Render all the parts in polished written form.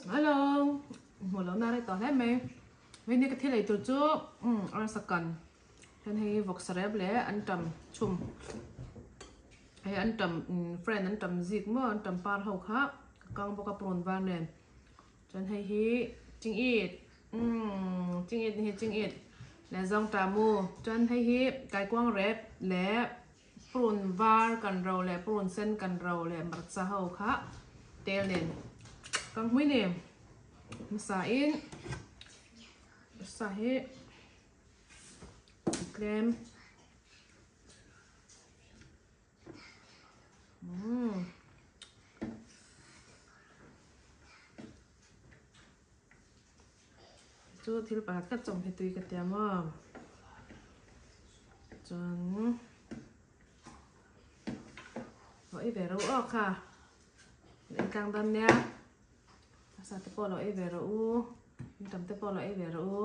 Hello hmuh loh na rei tawh hle mai hei ni ka thil ei tur chu arsa kan hian hei vawksa rep leh antam chhum hei antam friend antam zik maw antam par ho kha ka kang bawk a purun var nen chuan hei hi chingit chingit ni hi chingit leh zawngtah mu chuan hei hi kaikuang rep leh. Purun var kan ro leh purun sen kan ro leh hmarcha ho kha tel nen ka hmui ni hmasa in hmasa hi tlem umm Chu thil pakhat khat chawm hi tui ka tia maw chuan lo ei ve ro aw kha lo ei tlang dawn nia sa te pawh lo ei ve rawh u intam te pawh lo ei ve rawh u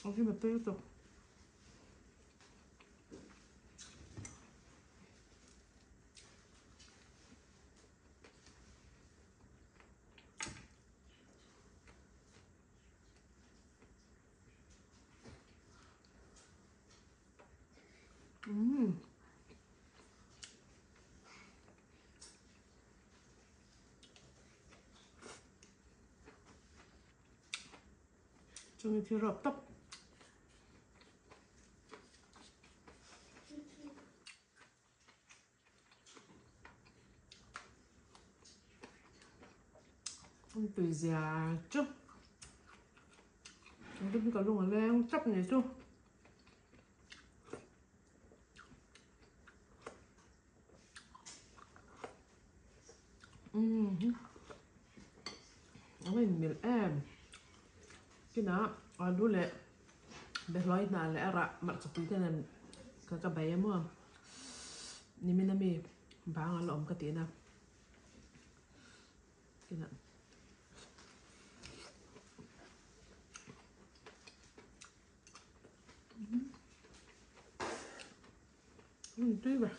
ang hi tui lutuk. Umm. Chumi thil rawp tawp. An tui zia chu an hi ka lung a leng chap ni chu umm a inmilh em kinah alu leh Behlawi hna leh a rah hmarcha pui te nen ka ka bei a maw nimin ami bang a la awm ka tih na kinah tui ber.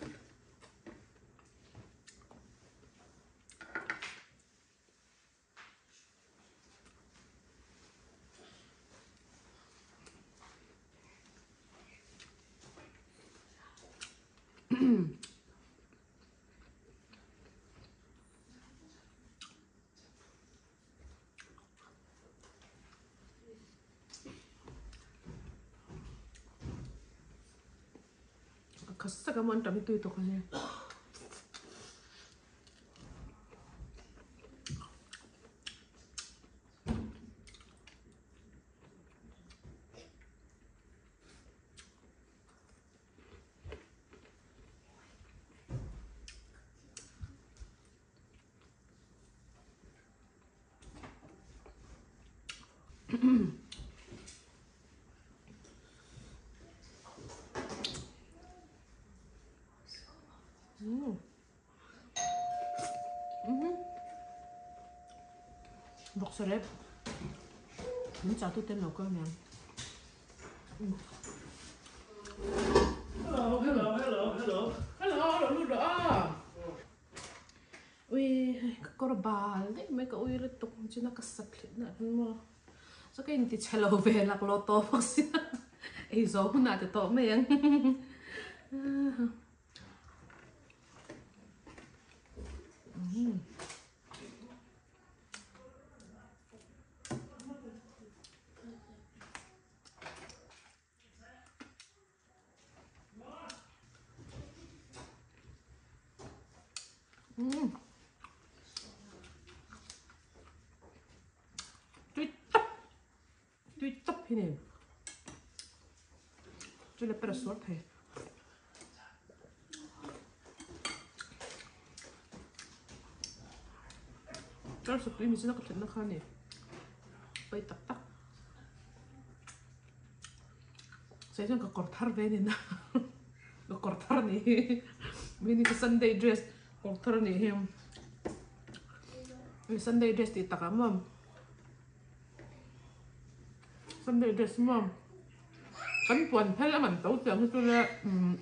Kha sak a maw an tam hi tui tawk a nia. Vawksa rep min chah tu ten lo kal nen. Hello hello hello hello. Hello hello lut rawh a. Ui hei ka kawr bal daih mai ka ui lutuk ang china ka sak thlit na hian maw chu ka inti chhe lo ve laklawh tawh bawk sia ei zawh hunah ti tawh mai ang. Tui tawp tui tawp hi ni chu le pera suar thei Tar suk tui mi chu na ka thatna kha ni pai tak tak Sei chuan ka kawr thar ve ni na ka kawr thar ni hi mi ni ka Sunday dress kawr thar ni hi Sunday dress tih takah maw Sunday dress maw kan puan phel a man to chiang hi chu le umm.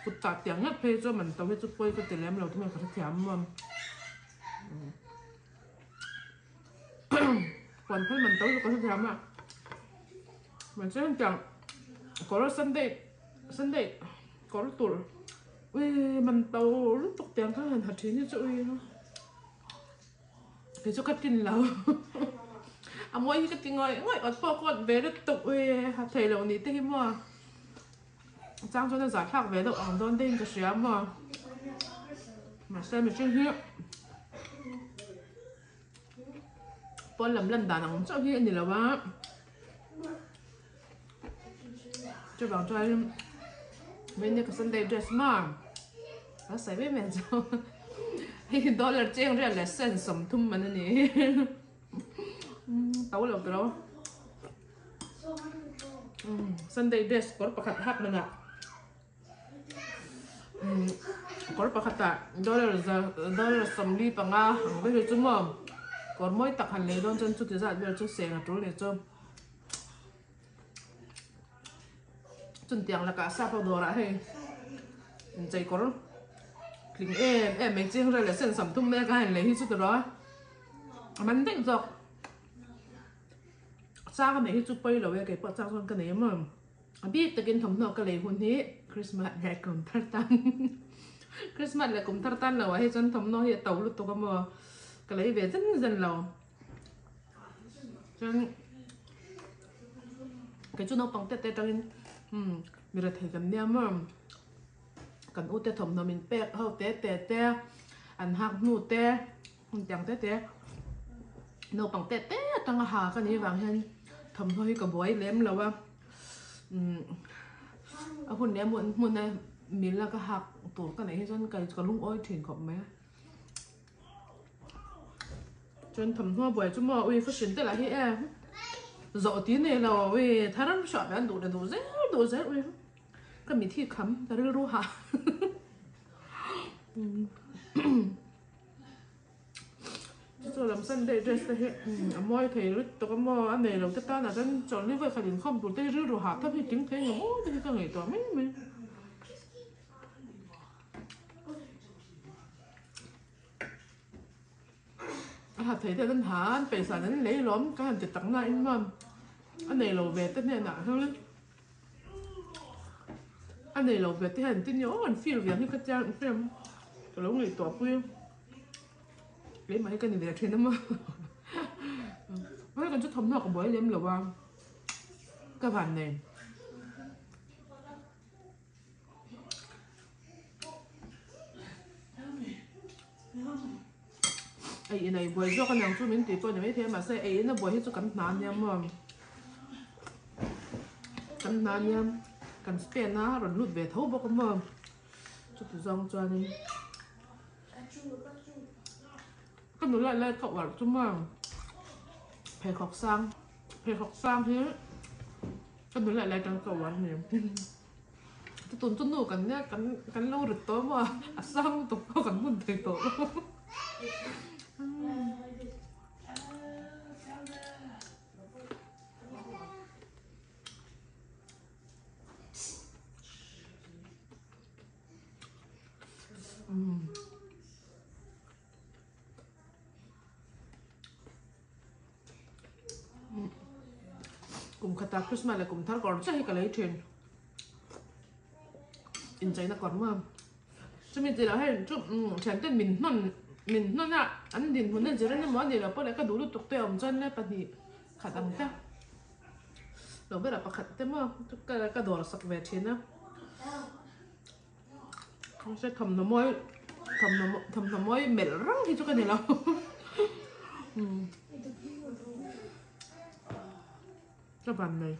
Kut tah tiang ngat phei chu man to hi chu pawi ka ti lem lo thung a ka hrethiam maw. Puan phel man to chu ka hrethiam a. Mahse hetiang kawr Sunday Sunday kawr tur ui man to lutuk tiang kha han ha thin hi chu ui kei chu ka tlin lo a mawi hi ka ti ngawih ngawih awt pawh ka awt ve lutuk ui ha thei lo ni te hi maw. Chang chuan a zahthlak ve deuh ang dawn deuhin ka hria maw. Mahse mihring hi pawn lam lan dan ang chauh hi a ni lo a. Chuvang chuan Mini ka Sunday dress maw a sawi mai mai chu hei hi dollar cheng riat leh cent 30 man a ni. To lo tiro. Sunday dress kawr pakhat hak manah kawr pakhatah dollar za dollar 45 ang vel hi chu maw kawr mawi tak han lei dawn chuan chuti zat vel chu seng a tul ni chu chuntiang lakah sap ho dawrah hei inchei kawr tling em em mai ching rel leh sen 30 mek a han lei hi chu tiraw a man daih zawk. Chang a neih hi chu pawi lo e, kei pawh chang chuan ka nei em a bik takin thawmhnaw ka lei hun hi Christmas leh kum thar tan Christmas leh kum thar tan lo ah hi chuan thawmhnaw hi a to lutuk a maw ka lei ve zen zen lo chuan kei chu naupang te te atangin umm mi rethei kan nia maw kan u te thawmhnaw min pek ho te te te an hak hnu te. Hetiang te te naupang te te atanga ha ka nih avang hian thawmhnaw hi ka buai lem lo a umm a hun leh a hmun hmun a mil a ka hak tur ka neih hi chuan ka ka lungawi thin khawp mai a chuan thawmhnaw buai chu maw ui fashion te lah hi e zawh ti nei lo ui thar hruah ve an duh leh duh zel duh zel ui ka mit hi kham ka rilru hah. Chu lam Sunday dress te hi a mawi thei lutuk a maw a nei lo te tan ah chuan chawlhni vawi khat inkhawm tur te hi rilru hah tham hi tling thei ang maw te hi ka ngaihtuah mai mai. A ha thei te an ha an pawisa an lei lawm ka han ti tak na in maw a nei lo ve te hnenah hian A nei lo ve te hian engtin nge aw an feel ve ang hi ka chiang em em ka lo ngaihtuah pui keimah hi ka ni ve thin a maw hei kan chu thawmhnaw ka buai lem lo a ka van nei. Ei in ei buai zawk aniang chu min tih pawh ni maithei a mahse ei in a buai hi chu kan hna ania maw kan hna ania kan spend a rawn lut ve tho bawk a maw chuti zawng chuanin ka nula lai ka uar chu maw pheikhawk sang pheikhawk sang hi ka nula lai atang ka uar a ni. Tun chu nu kan nia kan kan lo rit tawh maw a sang lutuk pawh kan hmun thei tawh lo. Kum khatah Christmas leh kum thar kawr chiah hi ka lei thin. Incheina kawr maw. Chumi tih loh hei chu thian ten min hnawn min hnawn a an dinhmun a zir emaw a nih loh pawh leh ka duh lutuk te a awm chuan le pahnih khat ang te lo berah pakhat te maw ka ka dawr sak ve thin a. Mahse thawmhnaw mawi thawmhnaw thawmhnaw mawi melh rang hi chu ka ni lo ka van nei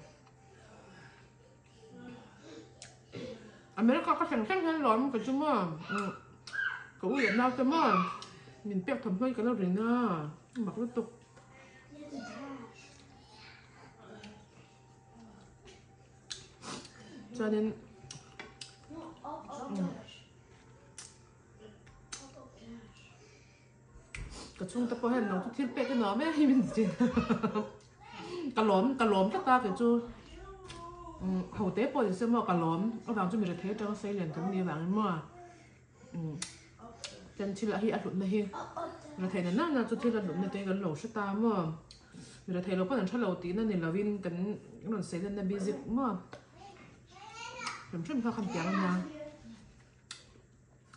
America ka thleng thleng hian lawm ka chu maw ka u leh nau te maw min pek thawmhnaw hi ka lo rin a mak lutuk. Chuanin ka chhungte pawh hian nang chu thil pek i nuam em hi min ti ka lawm ka lawm tlat a kei chu. Ho te pawh ni se maw ka lawm avang chu mi rethei atanga sei lian kan ni avangin maw chuan thil hi a hlutna hi rethei na nana chu thil a hlutna te kan lo hre ta maw mi rethei lo pawn an hre lo tihna ni lovin kan rawn sei lanna basic maw hrim hrim kha khan piang ania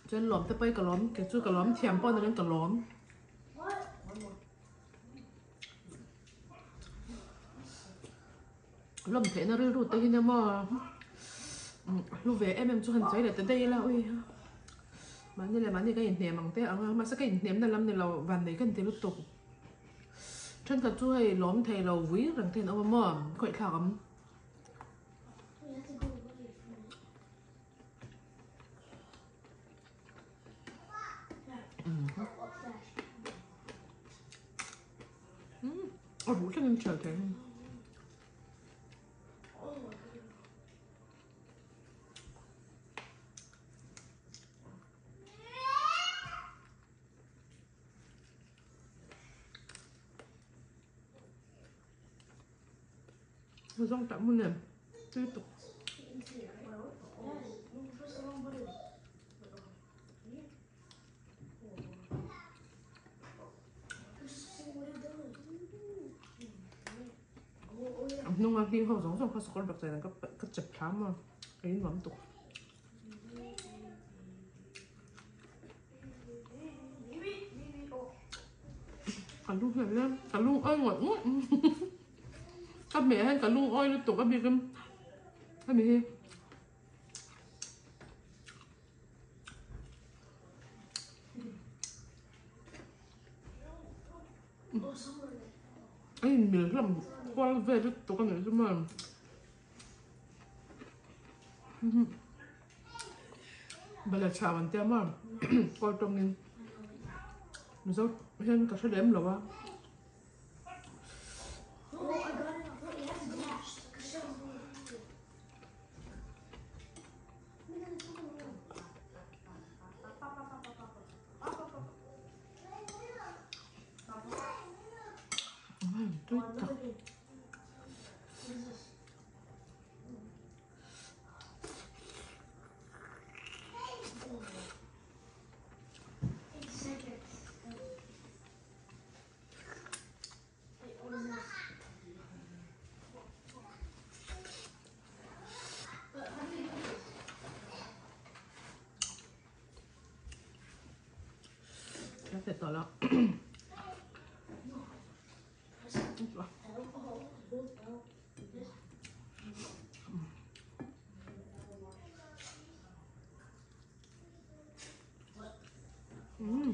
chuan lawm te pawh hi ka lawm kei chu ka lawm thiam pawh ni lovin ka lawm. Lawm theihna rilru te hi nia maw hlu ve em em chu han sawi leh ta daih ila ui mahni leh mahni ka inhnem ang te ang a mahse ka inhnemna lam ni lo vannei ka inti lutuk thenkhat chu hei lawm thei lo vui reng te an awm a maw khawih thlak ang. A ruh thlengin thial thei ang. Zawng tak hmun em tui tuk. A hnunga hling ho zawng zawng kha sakawr bak chai ka ka chep thlam a ka in nuam tuk. Ka lung hian le ka lung awi ngawt ngawt ka hmeh hian ka lung awi lutuk a bikin hemi hi. A inmil hlawm kual vel lutuk a nih chu maw Bala chhau an tia maw kawl tawngin Mizo hian ka hre lem lo a. Tui tak. Ka tawh lo. Mm.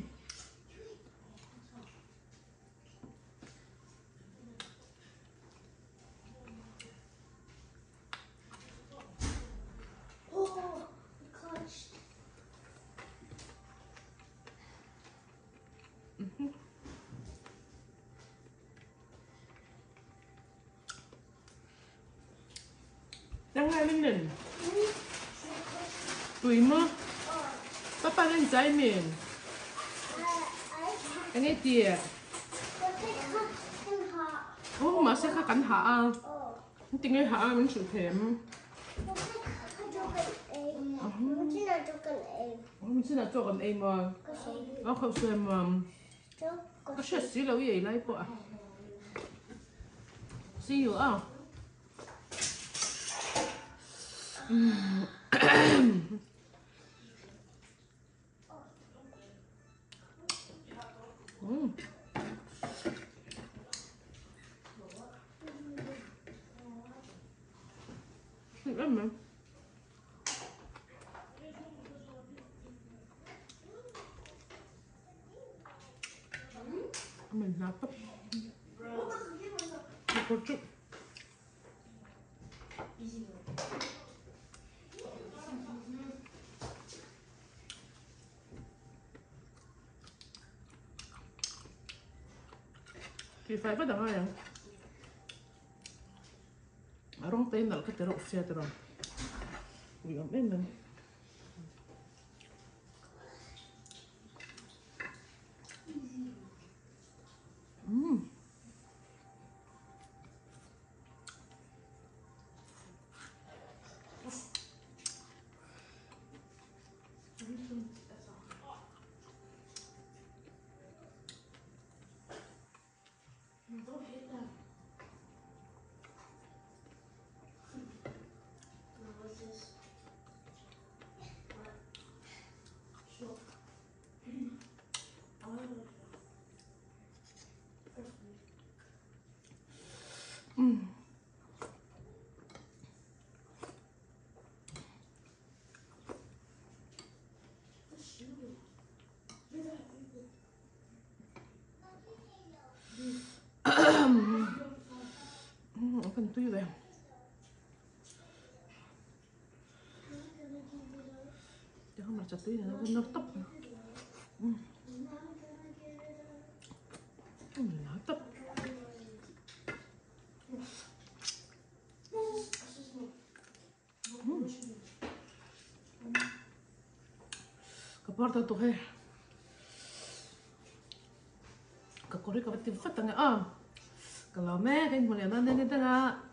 Đang ngay lên nền Tùy mơ Papa lên trái miền Anh ấy tiệt Ô mà sẽ khác cắn hạ à Tiếng ấy hạ mình chịu thèm Mình xin là cho con em mà Nó không xem mà Có sẽ xí lâu gì lấy bộ à See you à Em Mình nạp tấp Có chút Thì phải bắt đầu rồi A rawng te nalh kha ti reuh sia tiraw ui awm em em. Umm. Hmarcha tui nen a va nawr tawp. Umm tawp. Ka par ta tawh hei. Ka kawr hi ka va ti vat ang e aw. Ka lawm e, ka inhmu leh dawn nen ni dang a.